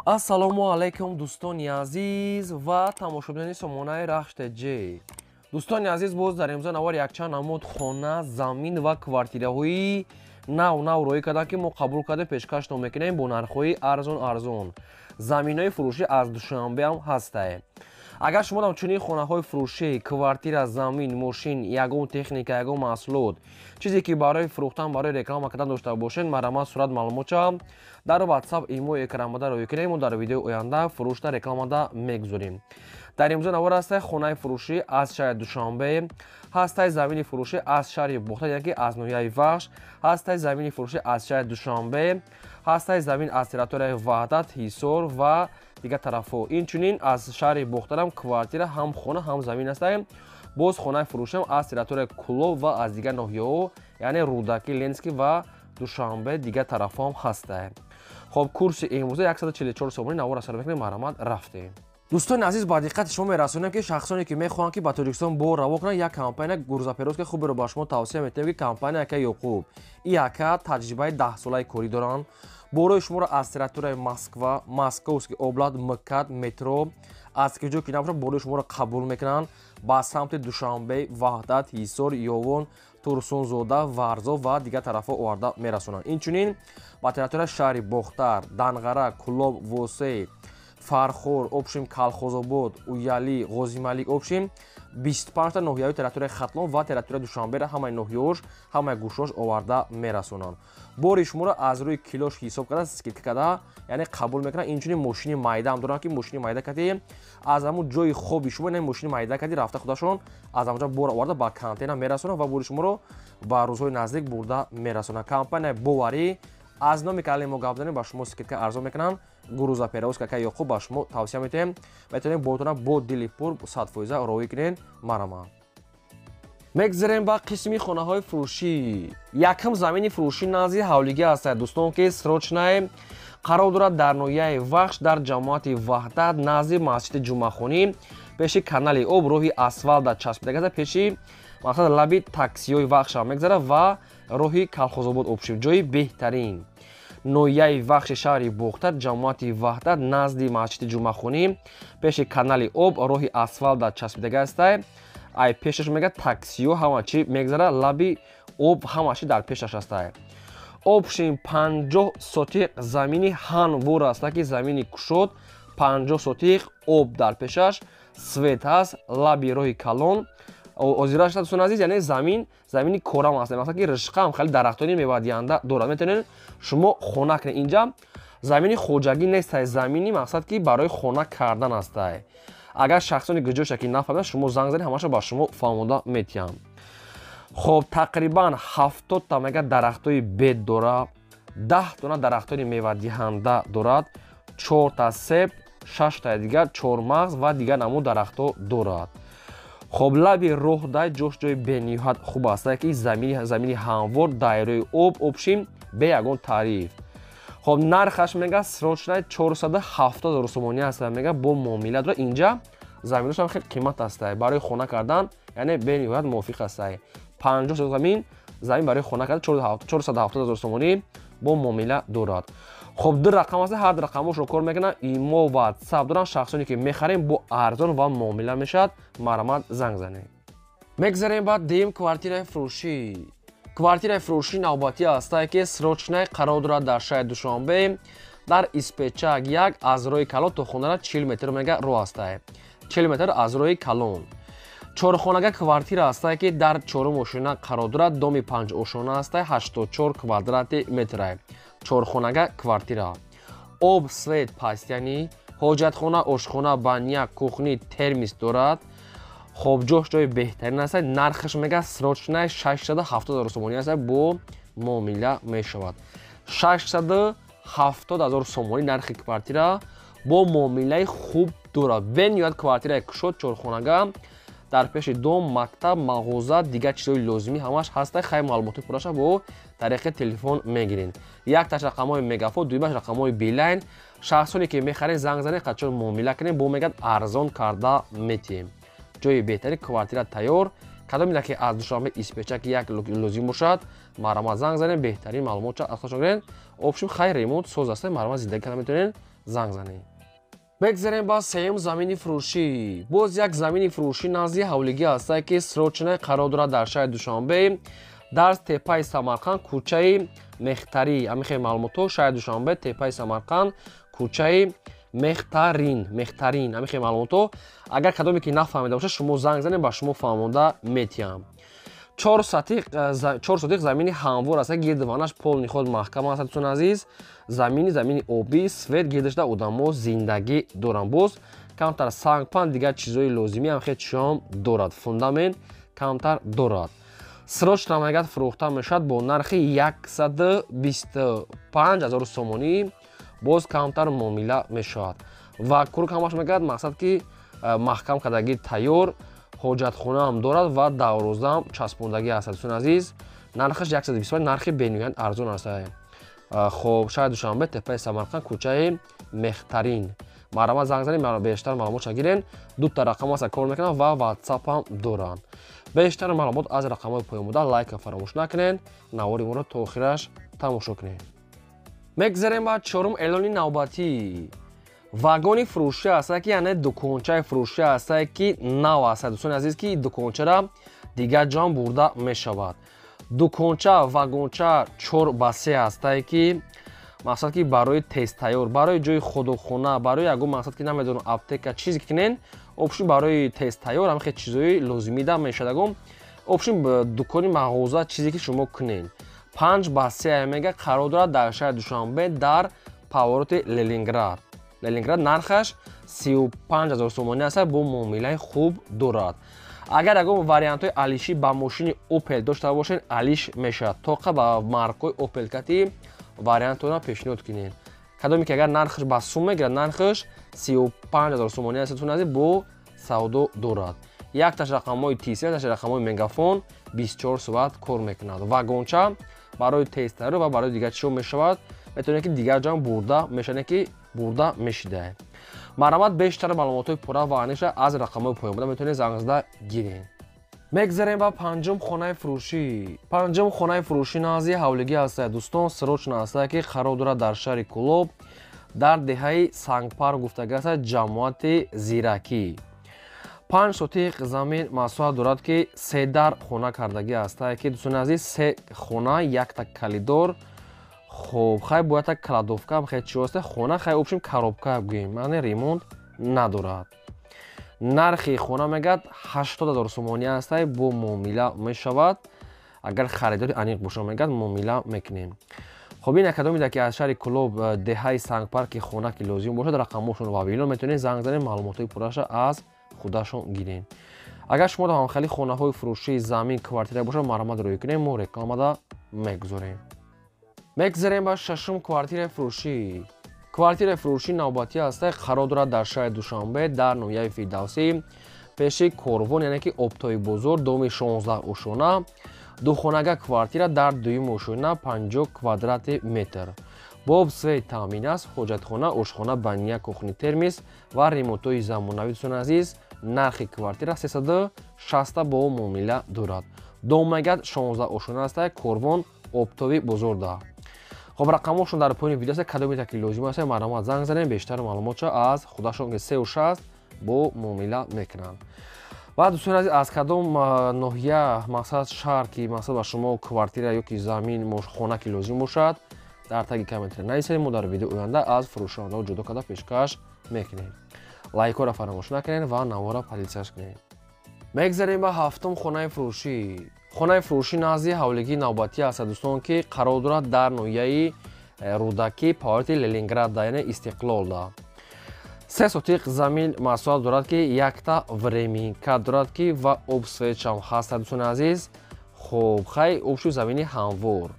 Ассалому алайкум, дӯстони азиз ва тамошобинони сомонаи Рахш ТЖ. Дӯстони азиз, боз дар имзо навор якчанд намуд хона, замин ва квартираҳои нав нав роӣ карданд, ки мо қабул карда пешкаштон мекунем бо нархҳои арзон арзон. Заминҳои фурӯшӣ аз Душанбе ҳам ҳастае. Агар шумо ҳам чунин хонаҳои фурӯшӣ, квартира, замин, мошин, ягон техника, ягон маҳсулот, чизе ки барои фурӯхтан, барои реклама кардан дошта бошед, марҳамат, сурат, маълумотча дар WhatsApp, имо экранбада роӣ кунем, мо дар видеои оянда фурӯшда, рекламада мегузорем. Дар имзо навор ҳастай хонаи фурӯшӣ аз шаҳри Душанбе, ҳастай замини фурӯшӣ аз шаҳри Бохтар, яъне ки аз ноҳияи Вахш, ҳастай замини фурӯшӣ аз шаҳри Душанбе, ҳастай замин аз территорияи Ваҳдат, Ҳисор ва дигар тарафҳо. Инчунин аз шаҳри Бохтарам квартира, ҳам хона, ҳам замин ҳастай. Боз хонаи фурӯшиам аз территорияи Кӯлоб ва аз дигар ноҳияҳо, яъне Рӯдакӣ, Ленинский ва Душанбе, дигар тарафҳо ҳам ҳастай. Хоб, курси имрӯза 144 сомонӣ. Навор асар мекунем, марҳамат, рафтем. Дӯстони азиз, ба диққати шумо мерасонем, ки шахсоне ки мехоҳанд, ки ба Тоҷикистон бор раво кунанд, як компания грузоперевозка хуберо ба шумо тавсия метиҳем, ки компания ака Ёқуб. И ака таҷрибаи 10-солаи корӣ доранд. Борои шуморо аз территорияи Москва, Московский область, МКАД, метро, аз ки ҷо ки набошад, борои шуморо қабул мекунанд, ба самти Душанбе, Ваҳдат, Ҳисор, Ёвон, Турсунзода, Варзоб ва дигар тарафҳо оварда мерасонанд. Инчунин ба территорияи шаҳри Бохтар, Данғара, Кӯлоб, Восей, Фархор, общем, Калхозобод, Уяли, Ғозималик, общем, 25та ноҳияҳои территорияи Хатлон ва территорияи Душанберо, ҳамаи ноҳияҳош, ҳамаи гӯшош оварда мерасонанд. Бори шуморо аз рӯи килош ҳисоб карда, скидка карда, яъне қабул мекунанд. Инчунин мошини майда ҳам доранд, ки мошини майда кати аз ҳамун ҷои хоби шумо, яъне мошини майда кати рафта, худашон аз ҳамонҷо бор оварда ба контейнер мерасонанд ва бори шуморо ба рӯзҳои наздик бурда мерасонанд. Компанияи боварӣ, аз номи канали мо гап занем, ба шумо скидка арзон мекунанд. Грузоперевозка ака Ёқуб ба шумо тавсия метиҳем. Метавонем бортона бо дили пур 100% роӣ кунед, марҳамат. Мегзарем ба қисми хонаҳои фурӯшӣ. Якум замини фурӯшӣ назди ҳавлигӣ ҳастад, дӯстон, ки срочный қарор дорад дар ноҳияи Вахш, дар ҷамоати Ваҳдат, назди масҷиди Ҷумъахонӣ, пеши канали об, роҳи асфалт часпида, пеши мақсад лаби таксиҳои Вахшам мегзарад ва роҳи Калхозобод. Общем, ҷои беҳтарин, ноҳияи Вахши шаҳри Бохтар, ҷамоати Ваҳдат, назди масҷиди Ҷумъахонӣ, пеши канали об, роҳи асфалт часпидага ҳастай. Ай пешаш мега таксиҳо, ҳама чӣ мегзарад, лаби об, ҳама чӣ дар пешаш ҳастай. Общем, 50 сотиқ замини ҳамвор аста, ки замини кушод, 50 сотиқ, об дар пешаш, свет ҳаст, лаби роҳи калон озираш. Дӯстони азиз, яъне замин замини корам аст, масалан, ки ришқам хеле дарахтони мевадиҳанда дорад. Метавонед шумо хона кунед. Инҷа замини хоҷагӣ нестай, замини мақсад ки барои хона кардан ҳастай. Агар шахсони гиҷоша ки нафаҳмида, шумо занг занед, ҳамаша ба шумо фаҳмода метиҳам. Хоб, тақрибан 70-та мега дарахтҳои бед дорад, 10 дона дарахтони мевадиҳанда дорад, чорта себ, шаштаи дигар чормағз ва дигар намуд дарахтҳо дорад. Хоб, лаби роҳ дай, ҷош ҷои бениҳоят хуб аст, ки замини ҳамвор, дайрои об, общем, бе ягон таъриф. Хоб, нархаш мега срочный 470 000 сомонӣ аст, мега бо муомила дорад. Инҷа заминошам хеле қимат ҳастай, барои хона кардан яъне бениҳоят мувофиқ ҳастай. 50 замин барои хона кардан 470 000 сомонӣ, бо муомила дорад. Хоб, ду рақам аст, ҳар ду рақамошро кор мекунанд, имо, ватсап доранд. Шахсоне ки мехарем, бо арзон ва муомила мешавад, марҳамат, занг занед. Мегзарем ба дуюм квартираи фурӯшӣ. Квартираи фурӯшӣ навбатӣ ҳастае, ки срочный қарор дорад дар шаҳри Душанбе, дар Испечак 1, аз роҳи калон то хонара 40 метр мега роҳ ҳастае, 40 метр аз роҳи калон. Чорхонага квартира ҳастае, ки дар чорум ошёна қарор дорад, доми панҷошёна ҳастае, 84 квадрати метрае. Чорхонага квартира, об, свет постоянный, ҳоҷатхона, ошхона, баня, кухня, термос дорад. Хоб, ҷош ҷои беҳтарин аст. Нархаш мега срочный 670 000 сомонӣ аст, бо муомила мешавад. 670 000 сомонӣ нархи квартира, бо муомилаи хуб дорад. Бениҳоят квартираи кушод, чорхонага, дар пеши дом мактаб, мағоза, дигар чизҳои лозимӣ ҳамаш ҳаста. Хай, маълумоти пурраша бо тариқи телефон мегиред. Якташ рақамҳои Мегафон, дуюмаш рақамҳои Билайн. Шахсоне ки мехаред, занг занед, қачон муомила кунем, бо мегӯяд арзон карда метиҳем. Ҷои беҳтари, квартира тайёр. Кадоме ки аз Душанбе, Испечак 1 лозим бошад, марҳамат, занг занед, беҳтарин маълумотча аз худшон гиред. Общем, хай, ремонт соз аст, марҳамат, зиндагӣ карда метавонед. занг занед. Бигзарем ба сеюм замини фурӯшӣ. Боз як замини фурӯшӣ назди ҳавлигӣ ҳастае, ки срочно қарор дорад дар шаҳри Душанбе, дар теппаи Самарқанд, кӯчаи Мехтарӣ. Ҳамин хел маълумотҳо: шаҳри Душанбе, теппаи Самарқанд, кӯчаи Мехтарин, Мехтарин. Ҳамин хел маълумотҳо. Агар кадоме ки нафаҳмида бошад, шумо занг занед, ба шумо фаҳмонда метиҳам. 4 сотих замини ҳамвор аст, гирду ванаш полный худ маҳкам аст, дӯстони азиз. Замини обӣ, свет, гирдашда одамо зиндагӣ доранд. Боз камтар сангпан, дигар чизҳои лозимӣ ҳам хел чиҳом дорад, фундамент камтар дорад. Срочно мегӯяд, фурӯхта мешавад бо нархи 125 000 сомонӣ, боз камтар муомила мешавад. Ва курк ҳамаш мегӯяд, мақсад ки маҳкам кардагӣ тайёр, ҳоҷатхонаам дорад ва даврозаам часпондагӣ аст, дӯстони азиз. Нархаш 125, нархи бениҳоят арзон аст. Хоб, шаҳри Душанбе, теппаи Самарқанд, кӯчаи Мехтарин. Марҳамат, занг занед, бештар маълумотша гирен. Дута рақам аст, кор мекунанд ва ватсапам доранд. Бештар маълумот аз рақамҳои поён буда. Лайка фаромӯш накунед, навори моро то охираш тамошо кунед. Мегзарем ба чорум эълони навбатӣ. Вагони фурӯшӣ ҳастае, ки яъне дукончаи фурӯшӣ ҳастае, ки нав аст, дӯстони азиз, ки дукончара дигар ҷоам бурда мешавад. Дуконча, вагонча 4 ба 3 ҳастае, ки мақсад ки барои тезтайёр, барои ҷои худохона, барои ягон мақсад ки намедонам, аптека, чизе ки кунен, общем, барои тезтайёр ҳам хел чизои лозимида мешавад. Ягон, общем, дукони, мағоза, чизе ки шумо кунен. 5 ба 3 мега қарор дорад дар шаҳри Душанбе, дар повороти Ленинград, Ленинград. Нархаш 35 000 сомонӣ аст, бо муомилаи хуб дорад. Агар ягон вариантҳои алишӣ ба мошини Опел дошта бошед, алиш мешавад. Тоқа ба маркҳои Опел кати вариантона пешниҳод кунед. Кадоме ки агар нархаш ба сум мегирад, нархаш 35 000 сомонӣ аст, бо савдо дорад. Якташ рақамҳои тис, якташ рақамҳои Мегафон, 24 соат кор мекунад. Вагонча барои тезтайёрӣ ва барои дигар чизо мешавад. Метавонед, ки дигар ҷам бурда мешавад, ки бурда мешидаед. Марҳамат, бештар маълумотҳои пурра ва аниша аз рақамҳои поён буда метавонед занг зада гиред. Мегзарем ба панҷум хонаи фурӯшӣ. Панҷум хонаи фурӯшӣ назди ҳавлигӣ ҳастад, дӯстон, срочно ҳастад, ки қарор дорад дар шаҳри Кӯлоб, дар деҳаи Сангпар гуфтагӣ ҳастад, ҷамоати Зиракӣ. 5 сотиқ замин масоҳат дорад, ки се дар хона кардагӣ ҳастад, ки, дӯстони азиз, се хона, якта коридор. Хоб, хай, бояд як кладовка хел чиҳо аст. Хона, хай, общем, коробка гӯем, яъне ремонт надорад. Нархи хона мегӯяд 80 000 сомонӣ ҳастай, бо муомила мешавад. Агар харидори аниқ боша, мегӯяд, муомила мекунем. Хоб, ин кадомида ки аз шаҳри Кӯлоб, деҳаи Сангпарки хона ки лозим бошад, рақамҳошон ва вило метавонед занг занед, маълумотҳои пурраша аз худашон гиред. Агар шумо ҳамхели хонаҳои фурӯшии замин, квартира бошад, марҳамат, рӯй кунед, мо рекламада мегузорем. Мегзарем ба шашум квартираи фурӯшӣ. Квартираи фурӯшӣ навбатӣ ҳастай, қарор дорад дар шаҳри Душанбе, дар ноҳияи Фирдавсӣ, пеши Корвон, яъне ки Оптои бозор, доми 16 ошона. Духонага квартира дар дуюм ошона, 50 квадрати метр, бо свет таъмин аст, ҳоҷатхона, ошхона, баня, кухни термис ва ремонтҳои замонавӣ. Дӯстони азиз, нархи квартира 360, бо муомила дорад. Дом мегӯяд 16 ошона аста, Корвон, Оптови бозорда. Хоб, рақамҳошон дар поёни видео аст. Кадомета ки лозим аст, марҳамат, занг занем, бештар маълумотшо аз худашон, ки сеу шаст бо муомила мекунанд. Ва, дӯстони азиз, аз кадом ноҳия, мақсад шаҳр ки мақсад ба шумо квартира ё ки замин, хона ки лозим бошад, дар таги комментария нависед, мо дар видео оянда аз фурӯшандаҳо ҷудо карда пешкаш мекунем. Лайкҳоро фаромӯш накунед ва навора поделиться кунед. Мегзарем ба ҳафтум хонаи фурӯшӣ. Хонаи фурӯшӣ назди ҳавлигии навбатӣ аст, дӯстон, ки қарор дорад дар ноҳияи Рӯдакӣ, повороти Ленинграда, яъне Истиқлолда. 3 сотиқ замин масоҳат дорад, ки якта временка дорад, ки ва об, светшам ҳаст, дӯстони азиз. Хоб, хай, общий замини ҳамвор,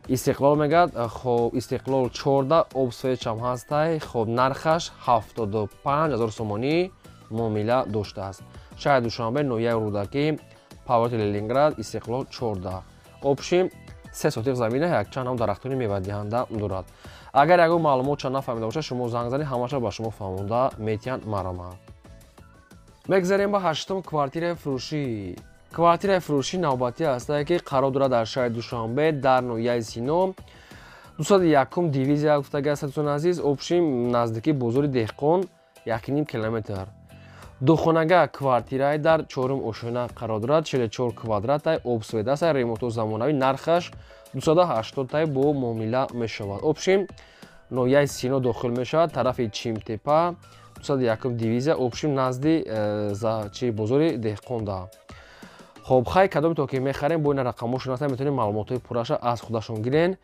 Истиқлол мегӯяд. Хоб, Истиқлол 14, об, светшам ҳастай. Хоб, нархаш 75 000 сомонӣ, муомила доштааст. Шаҳри Душанбе, ноҳияи Рӯдакӣ, повороти Ленинград, Истиқлол 14. Общем, 3 сотиқ замина, якчанд ҳам дарахтони мевадиҳанда дорад. Агар ягон маълумотша нафаҳмида бошад, шумо занг занед, ҳамаша ба шумо фаҳмонда метиҳанд. Марҳамат. Мегзарем ба ҳаштум квартираи фурӯшӣ. Квартираи фурӯшӣ навбатӣ ҳастае, ки қарор дорад дар шаҳри Душанбе, дар ноҳияи Сино. 201 дивизия гуфтаги аст, дӯстони азиз. Общим наздики бозори Деҳқон 1,5 километр. Духонага квартираи дар чорум ошёна қарор дорад, 44 квадратай, об, свет аст, ремонто замонавӣ, нархаш 280 тай, бо муомила мешавад. Общим ноҳияи Сино дохил мешавад, тарафи Чимтепа, 201 дивизия, общим назди чи бозори Деҳқонда. Хоб, хай, кадоме то ки мехарем, бо ина рақамошон аст, метавонем маълумотҳои пурраша аз худашон гирен.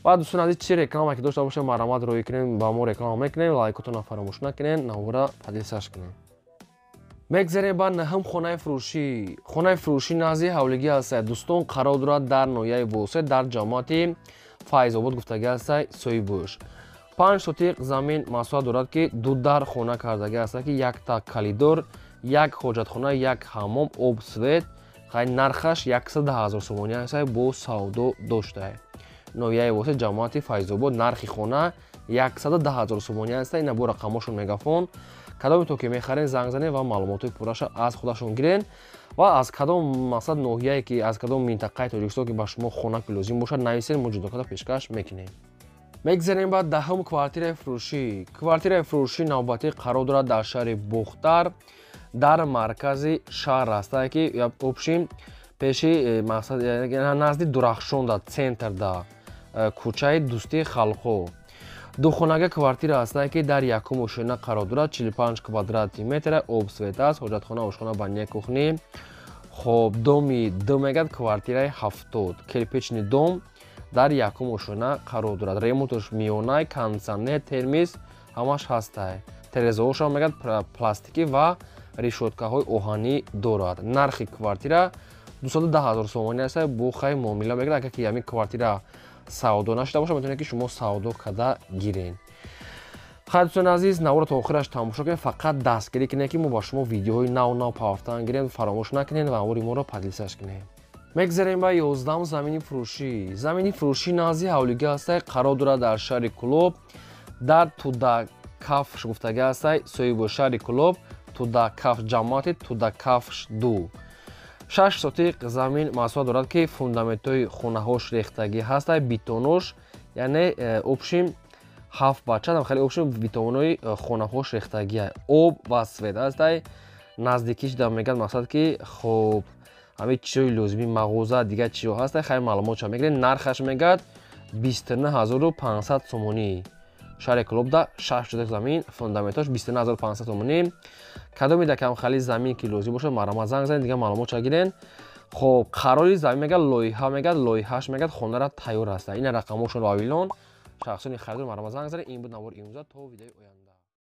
Ва дӯстони азиз, чи реклама ки дошта бошем, марҳамат, роҳӣ кунем, ба мо реклама мекунем. Лайкотонро фаромӯш накунен, навора поделиться кунем. Мегзарем ба наҳум хонаи фурӯшӣ. Хонаи фурӯшӣ назди ҳавлигӣ ҳастад, дӯстон, қарор дорад дар ноҳияи Восеъ, дар ҷамоати Файзобод гуфтагӣ ҳастад соҳибӯш. 5 сотиқ замин масоҳат дорад, ки ду дар хона кардагӣ ҳастад, ки якта калидор, як ҳоҷатхона, як ҳаммом, об, свет. Хай, нархаш 110 000 сомонӣ ҳастад, бо савдо доштае. Ноҳияи Восеъ, ҷамоати Файзобод, нархи хона 110 000 сомонӣ ҳастад. Ина бо рақамошон мегафон. Кадоме то ки мехарен, занг занед ва маълумотҳои пурраша аз худашон гирен. Ва аз кадом мақсад ноҳияе ки, аз кадом минтақаи Тоҷикистон ки ба шумо хона ки лозим бошад, нависен, мо ҷудо карда пешкаш мекунем. Мегзарем ба даҳум квартираи фурӯшӣ. Квартираи фурӯшӣ навбатӣ қарор дорад дар шаҳри Бохтар, дар маркази шаҳр ҳастае, ки общим пеши э, мақсад назди Дурахшонда, центрда, кӯчаи Дӯстии халқҳо. Духонага квартира ҳастае, ки дар якум ошёна қарор дорад, 45 квадрати метра, об, свет аст, ҳоҷатхона, ошхона, баня, кухня. Хоб, доми д мегад, квартираи 70, кирпичный дом, дар якум ошёна қарор дорад. Ремонташ миёнай, кондитсионер, термис ҳамаш ҳастай. Терезаҳошам мегад пластикӣ ва решёткаҳои оҳанӣ дорад. Нархи квартира 210 000 сомонӣ аст, бо хай муомила мекунад. Агар ки ҳамин квартира савдо нашуда бошад, метавонед, ки шумо савдо карда гирен. Хайр, дӯстони азиз, навора то охираш тамошо кунед, фақат дастгирӣ кунед, ки мо ба шумо видеоҳои нав нав пафтан гирем. Фаромӯш накунед ва навори моро поделиться кунед. Мегзарем ба 11-ум замини фурӯшӣ. Замини фурӯшӣ назди ҳавлигӣ ҳастай, қарор дорад дар шаҳри Кӯлоб, дар Тудакафш гуфтагӣ ҳастай соҳибо, шаҳри Кӯлоб, Тудакафш, ҷамоати Тудакафш ду. 6 сотиқ замин масоҳат дорад, ки фундаментҳои хонаҳош рехтагӣ ҳастай, бетонош, яъне общим ҳафт бача, хеле общим бетонои хонаҳош рехтагия, об ва свет ҳастай. Наздикиш да мегӯяд мақсад ки хоб, ҳамин чизҳои лозимӣ, мағоза, дигар чизҳо ҳастай. Хай, маълумотша мегиред. Нархаш мегӯяд 29 500 сомонӣ. Шаҳри Кӯлобда 6 сотиқ замин, фундаментош 29 500 сомонӣ. Кадоме да камхали замин ки лозим бошад, марҳамат, занг занед, дигар маълумотша гирен. Хоб, қарори замин мегӯяд, лоиҳа мегӯяд, лоиҳааш мегӯяд, хонара тайёр аста. Ина рақамҳошонро авилон, шахсони харидор марҳамат, занг занед. Ин буд навори имрӯза. То видеои оянда.